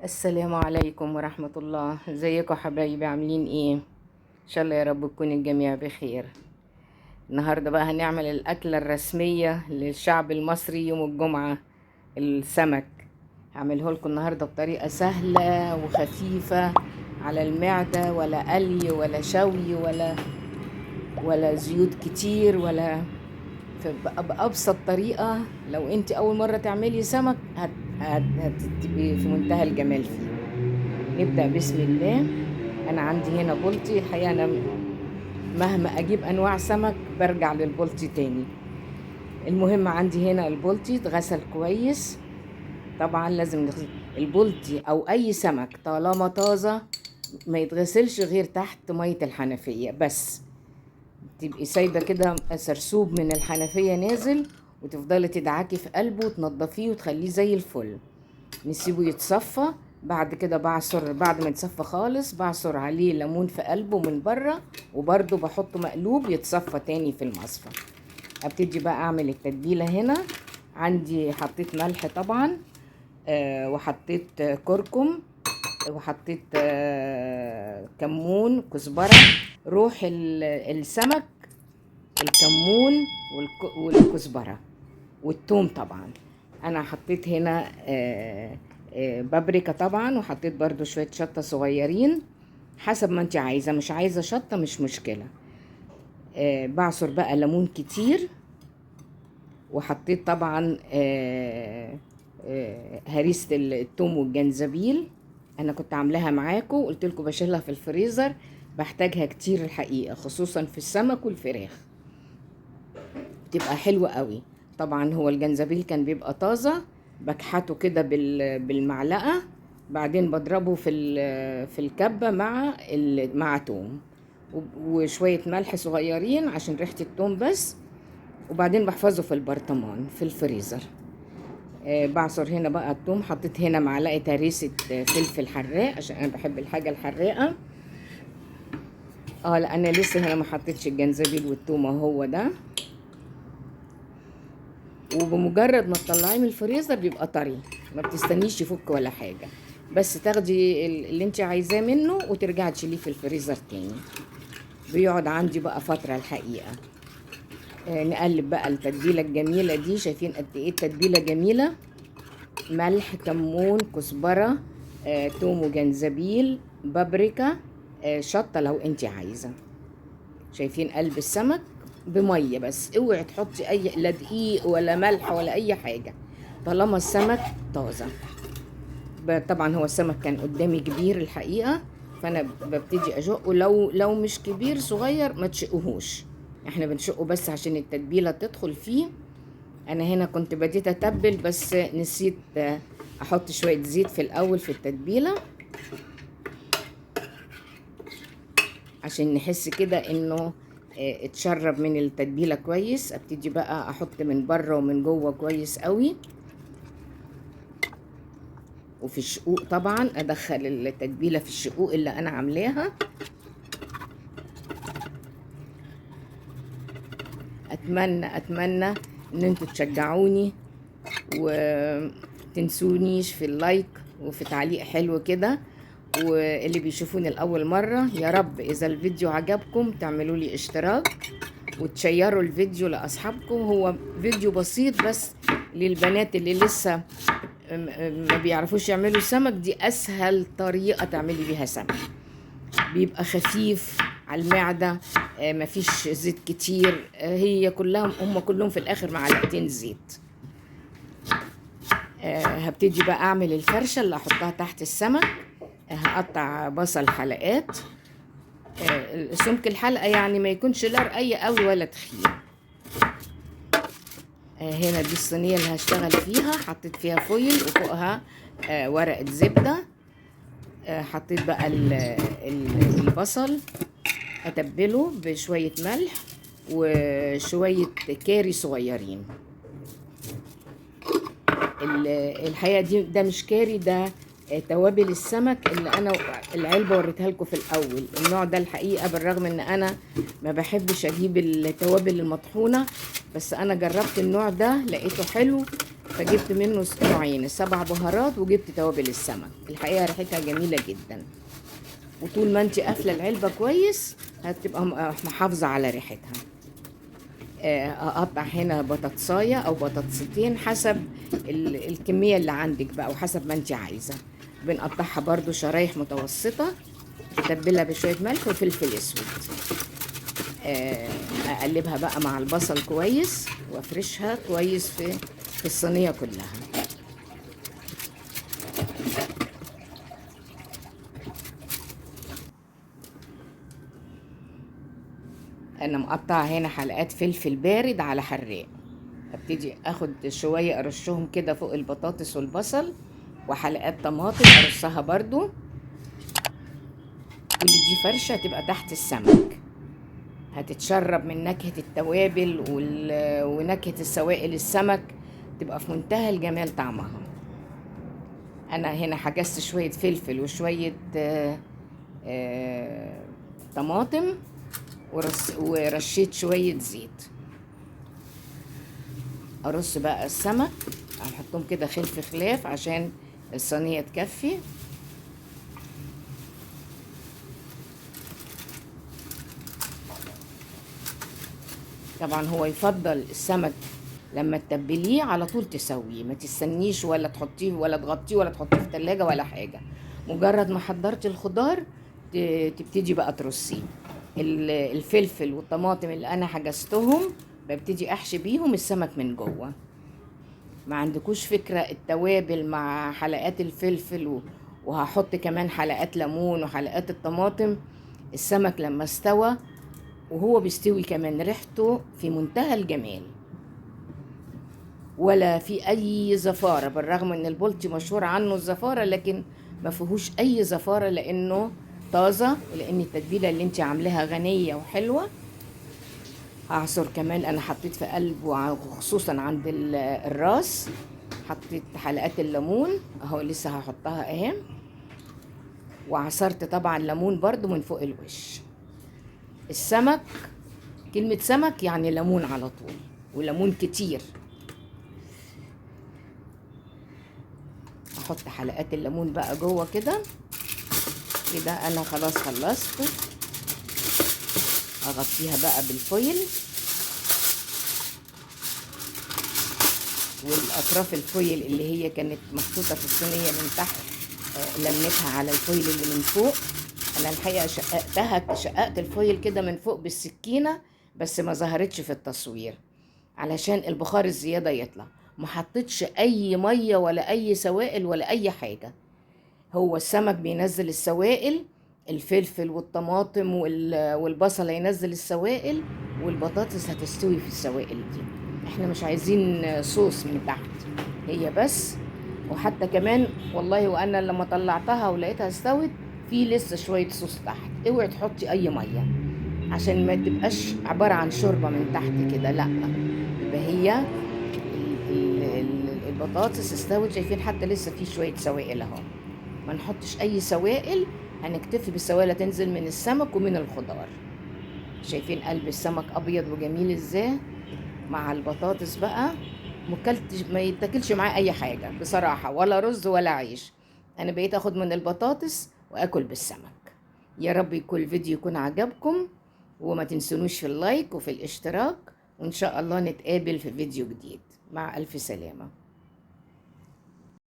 السلام عليكم ورحمة الله. ازيكم حبايبي؟ عاملين ايه؟ ان شاء الله يا رب تكون الجميع بخير. النهاردة بقى هنعمل الأكلة الرسمية للشعب المصري يوم الجمعة، السمك. هعمله لكم النهاردة بطريقة سهلة وخفيفة على المعدة، ولا قلي ولا شوي ولا زيوت كتير ولا بأبسط طريقة. لو انت أول مرة تعملي سمك هتبقي في منتهى الجمال فيه. نبدأ بسم الله. أنا عندي هنا بلطي. الحقيقة أنا مهما أجيب أنواع سمك برجع للبلطي تاني. المهم عندي هنا البلطي اتغسل كويس. طبعا لازم نغسل البلطي أو أي سمك طالما طازة، ما يتغسلش غير تحت مية الحنفية بس. تبقي سايبة كده سرسوب من الحنفية نازل، وتفضلي تدعكي في قلبه وتنضفيه وتخليه زي الفل. نسيبه يتصفى. بعد كده بعصر، بعد ما يتصفى خالص بعصر عليه ليمون في قلبه من بره، وبرده بحطه مقلوب يتصفى تاني في المصفى. ابتدي بقى اعمل التتبيله. هنا عندي حطيت ملح طبعا، وحطيت كركم، وحطيت كمون، كزبره، روح السمك، الكمون والكزبره والثوم طبعا. انا حطيت هنا بابريكا طبعا، وحطيت برضو شوية شطه صغيرين حسب ما انت عايزه. مش عايزه شطه مش مشكلة. بعصر بقى ليمون كتير، وحطيت طبعا هريسه الثوم والجنزبيل. انا كنت عاملاها معاكم وقلت لكم بشيلها في الفريزر، بحتاجها كتير الحقيقة، خصوصا في السمك والفراخ، بتبقى حلوة قوي. طبعا هو الجنزبيل كان بيبقى طازة، بكحته كده بالمعلقه، بعدين بضربه في الكبه مع توم وشوية ملح صغيرين عشان ريحه التوم بس، وبعدين بحفظه في البرطمان في الفريزر. بعصر هنا بقى التوم. حطيت هنا معلقه هريسه فلفل حراق عشان انا بحب الحاجة الحراقه. لا انا لسه هنا ما حطيتش الجنزبيل والتوم، اهو ده. وبمجرد ما تطلعيه من الفريزر بيبقى طري، ما بتستنيش يفك ولا حاجة، بس تاخدي اللي انت عايزاه منه وترجعي تشيليه في الفريزر تاني. بيقعد عندي بقى فترة الحقيقة. نقلب بقى التتبيله الجميلة دي. شايفين قد ايه التتبيله جميلة؟ ملح، كمون، كزبره، توم وجنزبيل، بابريكا، شطه لو انت عايزه. شايفين قلب السمك بميه بس، اوعي تحطي اي لا دقيق ولا ملح ولا اي حاجة طالما السمك طازة. طبعا هو السمك كان قدامي كبير الحقيقة، فانا ببتدي اشقه. لو مش كبير صغير ما تشقهوش، احنا بنشقه بس عشان التتبيله تدخل فيه. انا هنا كنت بديت اتبل بس نسيت احط شوية زيت في الاول في التتبيله عشان نحس كده انه اتشرب من التتبيله كويس. ابتدي بقى احط من بره ومن جوه كويس قوي، وفي الشقوق طبعا ادخل التتبيله في الشقوق اللي انا عاملاها. اتمنى ان انتوا تشجعوني وتنسونيش في اللايك وفي تعليق حلو كده. واللي بيشوفوني لأول مرة، يا رب إذا الفيديو عجبكم تعملوا لي اشتراك وتشيروا الفيديو لأصحابكم. هو فيديو بسيط بس للبنات اللي لسه ما بيعرفوش يعملوا سمك، دي أسهل طريقة تعملي بيها سمك. بيبقى خفيف على المعدة، مفيش زيت كتير، هي كلهم هم كلهم في الآخر معلقتين زيت. هبتدي بقى أعمل الفرشة اللي أحطها تحت السمك. هقطع بصل حلقات، سمك الحلقة يعني ما يكونش لا رقيق قوي ولا تخين. هنا دي الصينية اللي هشتغل فيها، حطيت فيها فويل وفوقها ورقة زبدة. حطيت بقى البصل، اتبله بشوية ملح وشوية كاري صغيرين. الحقيقة ده مش كاري، ده توابل السمك اللي انا العلبة وريتها لكم في الاول. النوع ده الحقيقة بالرغم ان انا ما بحبش اجيب التوابل المطحونه، بس انا جربت النوع ده لقيته حلو. فجبت منه نوعين، السبع بهارات وجبت توابل السمك. الحقيقة ريحتها جميلة جدا، وطول ما انت قافله العلبة كويس هتبقى محافظة على ريحتها. اقطع هنا بطاطسايه او بطاطستين حسب الكمية اللي عندك بقى وحسب ما انت عايزه. بنقطعها برضو شرايح متوسطه، تتبلها بشوية ملح وفلفل اسود. اقلبها بقى مع البصل كويس وافرشها كويس في الصينية كلها. انا مقطعه هنا حلقات فلفل بارد على حراق، ابتدي اخد شوية ارشهم كده فوق البطاطس والبصل، وحلقات طماطم ارصها برضو. كل دي فرشه تبقى تحت السمك، هتتشرب من نكهة التوابل ونكهه السوائل السمك، تبقى في منتهى الجمال طعمها. انا هنا حجزت شوية فلفل وشوية طماطم ورشيت شوية زيت. ارص بقى السمك، هنحطهم كده خلف خلاف عشان الصينية تكفي. طبعا هو يفضل السمك لما تتبليه على طول تسويه، ما تستنيش ولا تحطيه ولا تغطيه ولا تحطيه في التلاجة ولا حاجة. مجرد ما حضرتي الخضار تبتدي بقى ترصيه. الفلفل والطماطم اللي انا حجزتهم ببتدي احشي بيهم السمك من جوه. ما عندكوش فكرة التوابل مع حلقات الفلفل وهحط كمان حلقات ليمون وحلقات الطماطم. السمك لما استوى وهو بيستوي كمان ريحته في منتهى الجمال، ولا في اي زفارة، بالرغم ان البلطي مشهور عنه الزفارة، لكن ما فيهوش اي زفارة لانه طازة، ولان التتبيلة اللي انت عاملاها غنية وحلوة. هعصر كمان، انا حطيت في قلبه خصوصا عند الراس حطيت حلقات الليمون اهو، لسه هحطها اهي. وعصرت طبعا ليمون برضو من فوق الوش. السمك كلمة سمك يعني ليمون على طول، وليمون كتير. احط حلقات الليمون بقى جوه كده كده. انا خلاص خلصت، اغطيها بقى بالفويل، والاطراف الفويل اللي هي كانت محطوطة في الصينية من تحت لميتها على الفويل اللي من فوق. انا الحقيقة شققت الفويل كده من فوق بالسكينة، بس ما ظهرتش في التصوير علشان البخار الزيادة يطلع. ما حطيتش اي مية ولا اي سوائل ولا اي حاجة، هو السمك بينزل السوائل، الفلفل والطماطم والبصل هينزل السوائل، والبطاطس هتستوي في السوائل دي. احنا مش عايزين صوص من تحت، هي بس. وحتى كمان والله وانا لما طلعتها ولقيتها استوت في لسه شوية صوص تحت. اوعي تحطي اي مية عشان ما تبقاش عبارة عن شوربة من تحت كده، لا، يبقى هي البطاطس استوت. شايفين حتى لسه في شوية سوائل اهو، ما نحطش اي سوائل، هنكتفي بالسوائل تنزل من السمك ومن الخضار. شايفين قلب السمك ابيض وجميل ازاي مع البطاطس بقى. ما يتاكلش معاه اي حاجة بصراحة، ولا رز ولا عيش. انا بقيت اخد من البطاطس واكل بالسمك. يا رب يكون الفيديو يكون عجبكم، وما تنسونوش في اللايك وفي الاشتراك، وان شاء الله نتقابل في فيديو جديد. مع الف سلامه.